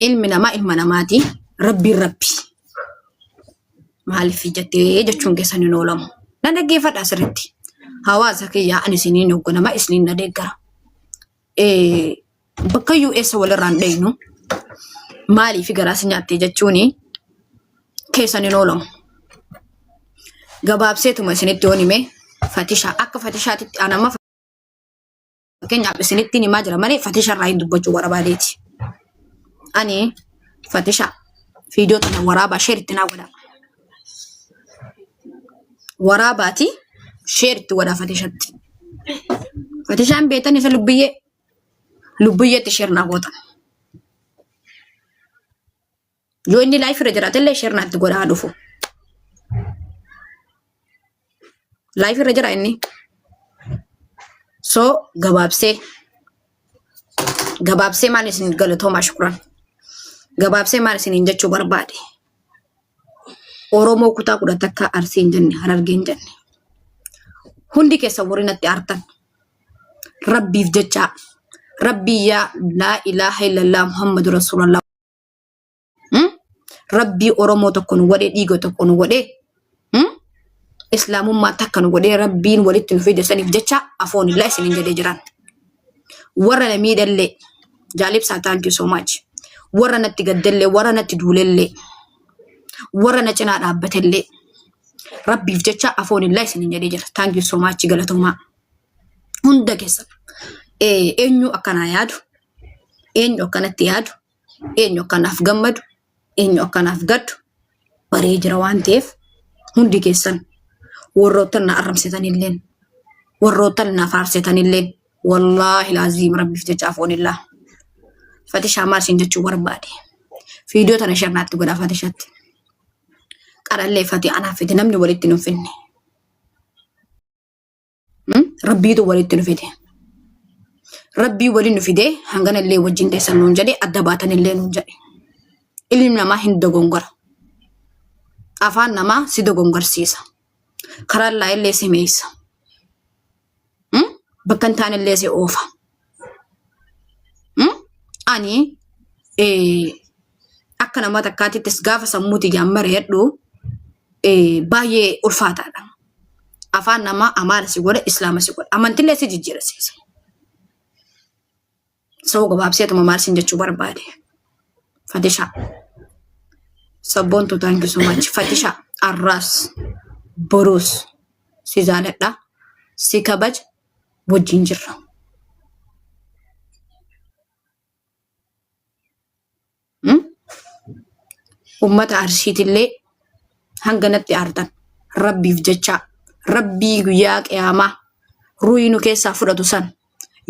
Ilmi namaa ilma namaati. Rabbiin rabbi. Maaliif jettee jechuun keessan hin oolamu. Na dhaggeeffadha asirratti. Hawaasa kiyyaa ani isiniin hoogganama isiniin na deeggara. Bakka iyyuu eessa walirraa hin dhaynu. Maaliif garaa si nyaattee jechuun keessan hin oolamu. Gabaabseetuma isinitti yoon hime fatishaa akka fatishaatitti anamma fakkeenyaaf isinittiin himaa jira malee fatisha irraa hin dubbachuu barbaadeeti. Ani fatisha viidiyoo tana waraabaa sheer itti naa godhaa. Waraabaati sheer itti godhaa fatishatti. Fatishaan beektan isa lubbiyyee lubbiyyeetti sheer naa goota. Yoo inni live irra jiraate illee share naatti godhaa dhufu. Live irra jira inni. So gabaabsee gabaabsee maal isin galatoomaa shukuran. Gabaabsee maal isiniin jechuu barbaade. Oromoo kutaa 11 Arsii hin jenne Harargee hin jenne. Hundi keessa warri natti aartan. Rabbiif jechaa. Rabbii yaa laa ilaaha illallah Muhammadu Rasuulallah. Hmm? Rabbii Oromoo tokko nu godhee dhiiga tokko nu godhee hmm? Islaamummaa takka nu godhee Rabbiin walitti nu fide saniif jecha afoonillaa isiniin jedhee jiran. Warra na miidhallee jaalibsaa thank you so much. Warra natti gaddellee warra natti duulellee warra na cinaa dhaabbatellee Rabbiif jecha afoonillaa isiniin jedhee jira. Thank you so much galatoomaa. Hunda keessan eenyu akkanaa yaadu eenyu akkanatti yaadu eenyu akkanaaf gammadu eenyu akkanaaf gaddu baree jira waan ta'eef hundi keessan warroottan na arrabsitanilleen warroottan na faarsitanilleen wallaahi laaziim rabbiif jecha afoonillaa fatishaa maal siin jechuu barbaade viidiyoo tana sharnaatti godhaa fatishatti qarallee fati anaaf fiti namni walitti nu finne. Rabbiitu walitti nu fide. Rabbii waliin nu fidee hangana illee wajjin teessan nuun jedhe adda baatan illee nuun jedhe. Ilmi namaa hin dogongora. Afaan namaa si dogongorsiisa. Karaa illaa illee si meessa. Bakka hin taane illee si oofa. Ani akka nama takkaatittis gaafa sammuu tiyyaan mari'adhu baay'ee ulfaataadha. Afaan namaa amaara si godha, islaama si godha. Amantillee si jijjiirasiisa. Soo gabaabseetuma maal sin jechuu barbaade. Fatishaa. Sabboontu thank you so much. Fatishaa arraas boruus si jaaladha. Si kabaja wajjin jirra. Ummata Arsiitillee hanga natti aartan rabbiif jechaa rabbii guyyaa qiyaamaa ruuhii nu keessaa fudhatu san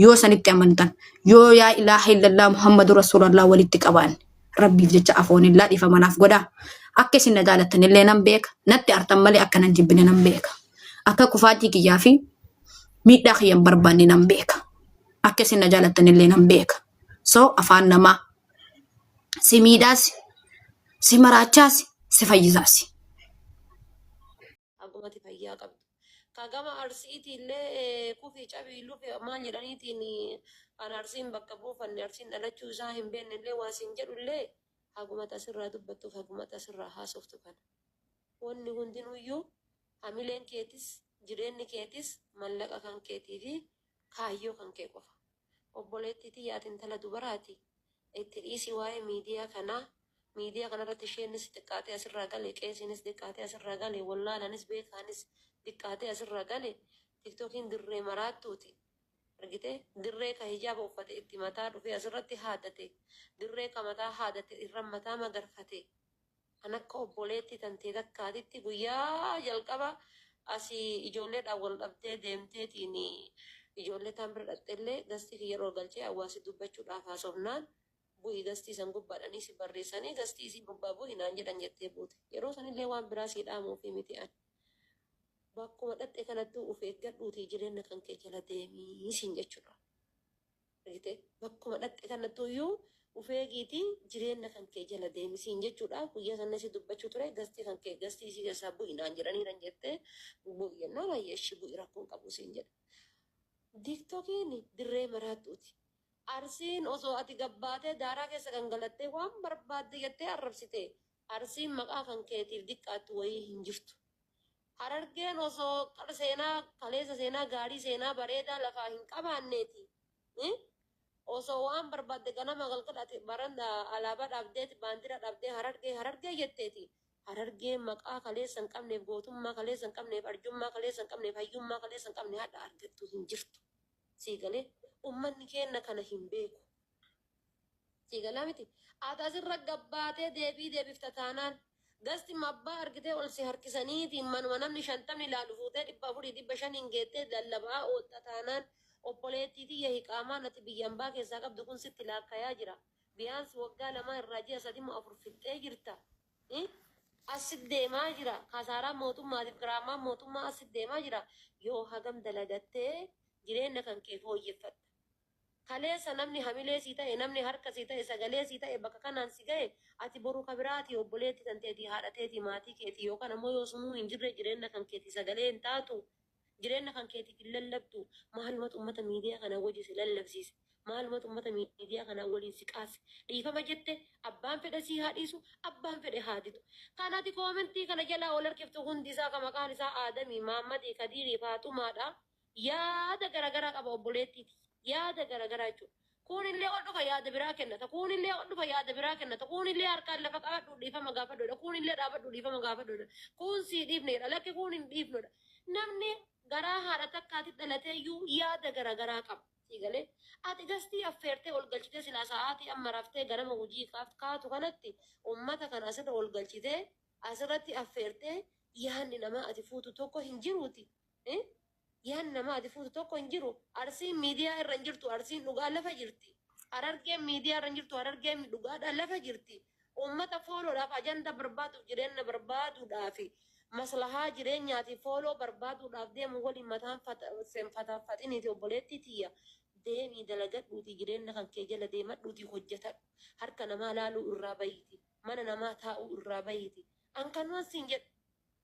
yoo sanitti amantan yoo yaa ilaaha illallah Muhammadu Rasuulallah walitti qabaanne rabbiif jecha afoonillaa dhiifama naaf godhaa. Akka isin na jaalattanillee nan beeka natti aartan malee akka nan jibbine nan beeka. Akka kufaatii kiyyaa fi miidhaa kiyya hin barbaanne nan beeka. Akka isin na jaalattanillee nan beeka. So afaan namaa si miidhaas si maraachaas si fayyisaas. Hagumati fayyaa qabdu. Ka gama Arsiitiillee kufii cabii lufi maal jedhaniitiin kan Arsiin bakka buufanne Arsiin dhalachuu isaa hin beennellee waa siin jedhullee hagumati asirraa dubbattuuf hagumati asirraa haasoftu kana. Wanni hundinuyyuu hamileen keetis jireenni keetis mallaqa kan keetii fi kaayyoo kan kee qofa. Obboleettii tiyya ati intala dubaraati itti dhiisi waa'ee miidiyaa kanaa miidiyaa kanarratti isheenis xiqqaatee asirraa gale qeesiinis diqqaatee asirraa gale wallaalanis beekaanis diqqaatee asirraa gale tiktokiin dirree maraattuuti argitee dirree ka hijaaba uffate itti mataa dhufee asirratti haadate dirree ka mataa haadate irra mataa magarfate Kan akka obboleettii tantee takkaatitti guyyaa jalqaba asii ijoolleedhaan wal dhabdee deemteetiin ijoollee taan bira dhaqxellee gastii kiyya irra ol galchee awwaasi dubbachuudhaaf haasofnaan bu'i gastii san gubbaadhanii si barreessanii gastii isii gubbaa bu'i naan jedhan jettee buute. Yeroo sanillee waan biraa sii dhaamuufii miti ani. Bakkuma dhaqxe kanattuu uf eeggadhuutii jireenna kan kee jala deemii siin jechuudha. Argitee? Bakkuma dhaqxe kanattuyyuu uf eegiitii jireenna kan kee jala deemi siin jechuudhaaf guyyaa sana si dubbachuu ture gastii kan kee gastii isii keessaa bu'i naan jedhaniiran jettee bu'i jennaan hayyee ishi bu'i rakkoon qabu siin jedhe. Tiiktokiin dirree maraattuuti. Arsiin osoo ati gabbaatee daaraa keessa gangalattee waan barbaadde jettee arrabsite Arsiin maqaa kan keetiif diqqaattu wayii hin jirtu. Harargeen osoo qar seenaa kaleessa seenaa gaarii seenaa bareedaa lafaa hin qabaanneeti. Osoo waan barbaadde ganama galgala ati baranda alaabaa dhaabdeeti baandira dhaabdee Harargee Harargee jetteeti. Harargeen maqaa kaleessa hin qabneef gootummaa kaleessa hin qabneef arjummaa kaleessa hin qabneef hayyummaa kaleessa hin qabne hadha argattu hin jirtu. Sii galee ummanni keenna kana hin beeku. Sii galaa miti. Ati asirra gabbaatee deebii deebifta taanaan gasti abbaa argitee ol si harkisaniitiin manuma namni shantamni laalu fuutee 400 500n geettee lallabaa oolta taanaan obboleettii tiyya hiqaamaan ati biyya ambaa keessaa qabdu kun sitti laakkayaa jira. Biyaansi waggaa lamaa irraa ji'a sadi moo afur fixxee jirta. As deemaa jira. Kasaaraan mootummaatiif kiraamaan mootummaa as deemaa jira. Yoo hagam dalagattee jireenya kan kee fooyyeffatta. Kaleessa namni hamilee sii ta'e, namni harka sii ta'e, sagalee sii ta'e, bakka kanaan si ga'e, ati boru ka biraatii obboleettii tan teetii, haadha teetii, maatii keetii yookaan ammoo yoo sunuu hin jirre jireenya kan keetii sagalee hin taatu. Jireenya kan keetiif hin lallabdu. Maalumatu ummata miidiyaa kana wajji si lallabsiise? Maalumatu ummata miidiyaa kana waliin si qaase? Dhiifama jette abbaan fedhe sii haa dhiisu, abbaan fedhe haa didu. Kan ati koomentii kana jalaa ol harkiftu hundi isaa ka maqaan isaa Aadamii, Maammadii, Kadiirii, Faaxumaadha. Yaada garagaraa qaba obboleettiiti. Yaada garagaraa jechuudha. Kuunillee ol dhufa yaada biraa kennata. Kuunillee ol dhufa yaada biraa kennata. Kuunillee harkaan lafa qabadhu dhiifama gaafadhuudha. Kuunillee dhaabadhu dhiifama gaafadhuudha. Kuun sii dhiifneedha. Lakki kuun hin dhiifnudha. Namni garaa haadha takkaatti dhalateeyyuu yaada garagaraa qaba. Sii galee ati gastii affeertee ol galchitee silaa sa'aatii amma raftee ganama hojii kaatu kanatti ummata kana asirra ol galchitee asirratti affeertee yaadni namaa ati fuutu tokko hin jiruuti. Yaadni namaa ati fuutu tokko hin jiru. Arsiin miidiyaa irra hin jirtu. Arsiin dhugaa lafa jirti. Harargeen miidiyaa irra hin jirtu. Harargeen dhugaadhaan lafa jirti. Uummata fooloodhaaf ajanda barbaaduuf jireenya barbaaduudhaaf maslahaa jireenyaatiif fooloo barbaaduudhaaf deemu waliin mataan fataafatiniiti obboleettii tiyya. Deemii dalagadhuutii jireenya kan kee jala deemadhuutii hojjetadhu. Harka namaa laaluu irraa bahiiti. Mana namaa taa'uu irraa bahiiti. An kanuman siin jedhu.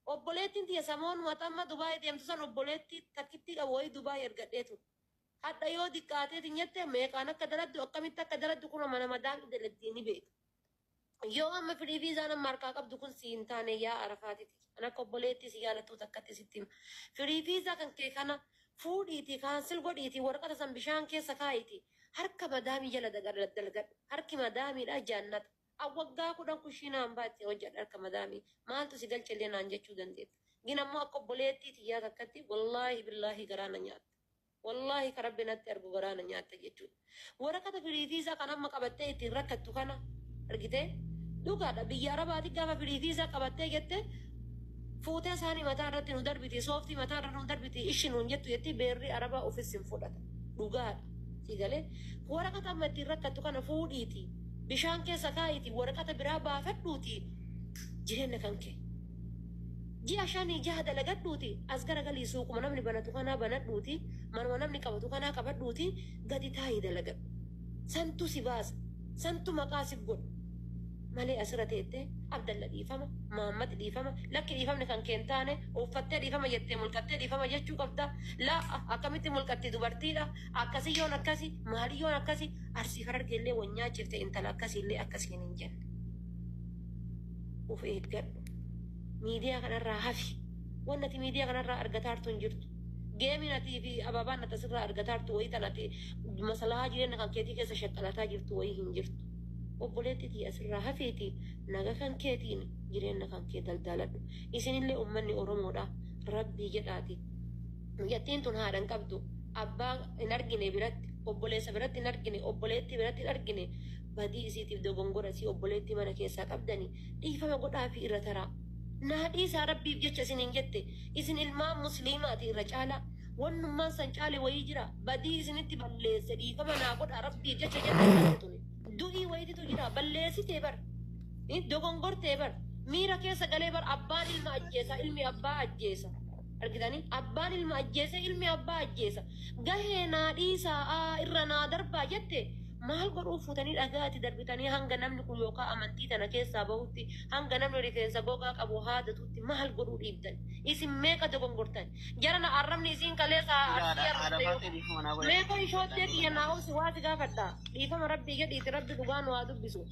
Obboleettiin tiyya samoonuma tamma Dubaay deemtu san obboleettii takkittii qabu wayii Dubaay ergadhee ture. Hadha yoo diqqaateetiin jette meeqaan akka daladdu akkamitti akka daladdu kunoo mana madaamii daladdii ni beeka. Yoo amma firii viizaan amma harkaa qabdu kun si hin taane yaa Arafaatiti. An akka obboleettii si jaalattuu takkatti sitti hima. Firii viizaa kan kee kana fuudhiitii cancel godhiitii waraqata san bishaan keessa kaa'iitii harka madaamii jala dalgadhu. Harki madaamiidhaa jaannata. An waggaa 10 kushiinaa hambaa itti hojjadha harka madaamii. Maaltu si galche illee naan jechuu dandeetta. Gin ammoo akka obboleettii tiyyaa takkatti wallaahi billaahi garaa na nyaatta. Wallaahi ka Rabbi natti argu garaa na nyaatta jechuudha. Waraqata firii fiizaa kan amma qabattee ittiin rakkattu kana argitee dhugaadha biyya Arabaati gaafa firii fiizaa qabattee jette fuutee saanii mataa irratti nu darbiti sooftii mataa irra nu darbiti ishi nuun jettu jetti beerri Arabaa ofis hin fudhata. Dhugaadha. Si galee waraqata amma ittiin rakkattu kana fuudhiiti bishaan keessa kaa'iiti waraqata biraa baafadhuuti jireenya kan kee. Ji'a shanii jaha dalagadhuuti as garagalii suuquma namni banatu kanaa banadhuuti manuma namni qabatu kanaa qabadhuuti gadi taa'ii dalagadhu. Santu si baasa. Santu maqaa si godha. Malee asirra teettee Abdalla dhiifama, Mahammad dhiifama, lakki dhiifamni kan kee hin taane uffattee dhiifama jettee mulqattee dhiifama jechuu qabda. Laa akkamitti mulqatti dubartiidha. Akkasii yoon akkasi maalii yoon akkasi Arsii Harargee illee wal nyaachifte intala akkasii illee akkasiin hin jenne. Of eeggadhu. Miidiyaa kanarraa hafi. Wanni ati miidiyaa kanarraa argataartu hin jirtu. Geemiin atii fi ababaan ati asirraa argataartu wayii tan ati maslahaa jireenya kan keetii keessa shaqqalataa jirtu wayii hin jirtu. Obboleettii tiyya asirraa hafiiti naga kan keetiin jireenya kan kee daldaaladhu. Isinillee ummanni Oromoodha. Rabbii jedhaati. Mucattiin tun haadha hin qabdu. Abbaa hin argine biratti, obboleessa biratti hin argine, obboleettii biratti hin argine. Badii isiitiif dogongora isii obboleettii mana keessaa qabdani dhiifama godhaafii irra taraa. Naa dhiisaa Rabbiif jecha isiniin jette. Isin ilmaan musliimaati irra caalaa. Wannummaan san caale wayii jira. Badii isinitti balleesse dhiifama naa godhaa Rabbiif jecha jette intalli tuni. Du'ii wayititu jira. Balleessitee bar. Dogongortee bar. Miira keessa galee bar abbaan ilma ajjeesa ilmi abbaa ajjeesa. Argitanii? Abbaan ilma ajjeese ilmi abbaa ajjeesa. Gahee naa dhiisaa irra naa darbaa jette. Maal godhuu fuutanii dhagaa itti darbitanii hanga namni kun yookaan amantii tana keessaa bahutti, hanga namni rifeensa gogaa qabu haadatutti maal godhuu dhiibdan? Isin meeqa dogongortan? Jarana arrabni isiin kaleessa Haadha Arsii haadha arrabde faatee dhiifama naa godhe. Mee kun shoottee kiyya naa obsi, waa si gaafadha. Dhiifama rabbii jedhiiti, rabbi dhugaa nu haa dubbisu.